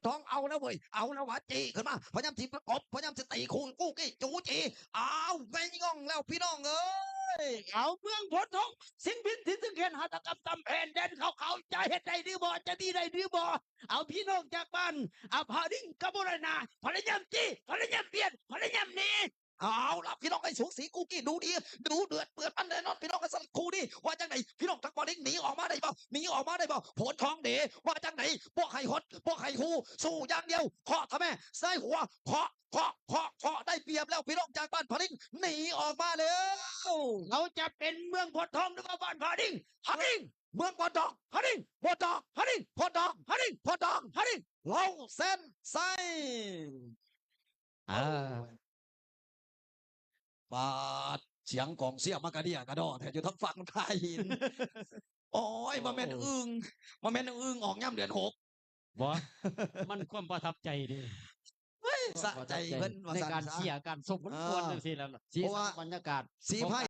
ທອງ ເອົາແລ້ວເວີຍ ເອົາແລ້ວຫວາ ຈີ້ຂຶ້ນມາ ພະຍາຍາມຊິປະກົບ ພະຍາຍາມຊິຕີຄູນ ກູ້ກີ້ ຈູຈີ້ ອ້າວ ໄປງ່ອງແລ້ວພີ່ນ້ອງເອີຍ. ເອົາ ເມືອງໂພນທອງ ສິງພິນ ທີ່ຊຶ່ງເຂດຫາດຕະກຳຕຳແຜ່ນແດນຂາວໆ ຈະເຮັດໄດ້ຫຼືບໍ່ ຈະມີໄດ້ຫຼືບໍ່? ເອົາ ພີ່ນ້ອງຈາກບ້ານ ອາ ຜາລິງ ກະບໍ່ໄດ້ນາ ພະຍາຍາມຈີ້ ພະຍາຍາມບຽດ ພະຍາຍາມໜີ. ເອົາລະ ພີ່ນ້ອງເອີຍ ສູສີກູ້ກີ້ ດູດີ ດູເດືອດເດືອດມັນແນ່ນອນ ພີ່ນ້ອງເອີຍ. ສຳລັບຄູ່ນີ້ວ່າຈັ່ງໃດ ພີ່ນ້ອງທາງບ່ອນເອງ ໜີອອກມາໄດ້ບໍ່ ໜີອອກມາໄດ້ບໍ່? ໂພນທອງເດ ວ່າຈັ່ງໃດ ບໍ່ໃຫ້ຫົດ ບໍ່ໃຫ້ຮູ້ ສູ້ຢ່າງດຽວ ເຄາະທຳແມ່ ໃສ່ຫົວ ເຄາະ ເຄາະ ເຄາະ ເຄາະ ໄດ້ປຽບແລ້ວ ພີ່ນ້ອງຈາກບ້ານຜາລິງ ໜີອອກມາແລ້ວ. ເຮົາຈະເປັນເມືອງໂພນທອງ ຫຼືວ່າບ້ານຜາລິງ ຜາລິງ ເມືອງໂພນທອງ ຜາລິງ ໂພນທອງ ຜາລິງ ໂພນທອງ ຜາລິງ ໂພນທອງ ຜາລິງ ເລົ່າແສນໄຊ. ເອີ ປາດ ສຽງກອງເຊຍມາກະເດຍກະດໍແທ້ຢູ່ທາງຝັ່ງທ່າຫີນ. ໂອ້ຍ ບໍ່ແມ່ນອຶ່ງ ບໍ່ແມ່ນອຶ່ງອອກຍາມເດືອນຫົກ ບໍ່ ມັນຄວາມປະທັບໃຈເດ້. ເຮີ້ຍ ສະໃຈເພິ່ນວ່າ ໃນການເຊຍ ການຊົມ ມັນມ່ວນຈັ່ງຊີ້ແລ້ວ ສີສັນບັນຍາກາດ ສີພາຍ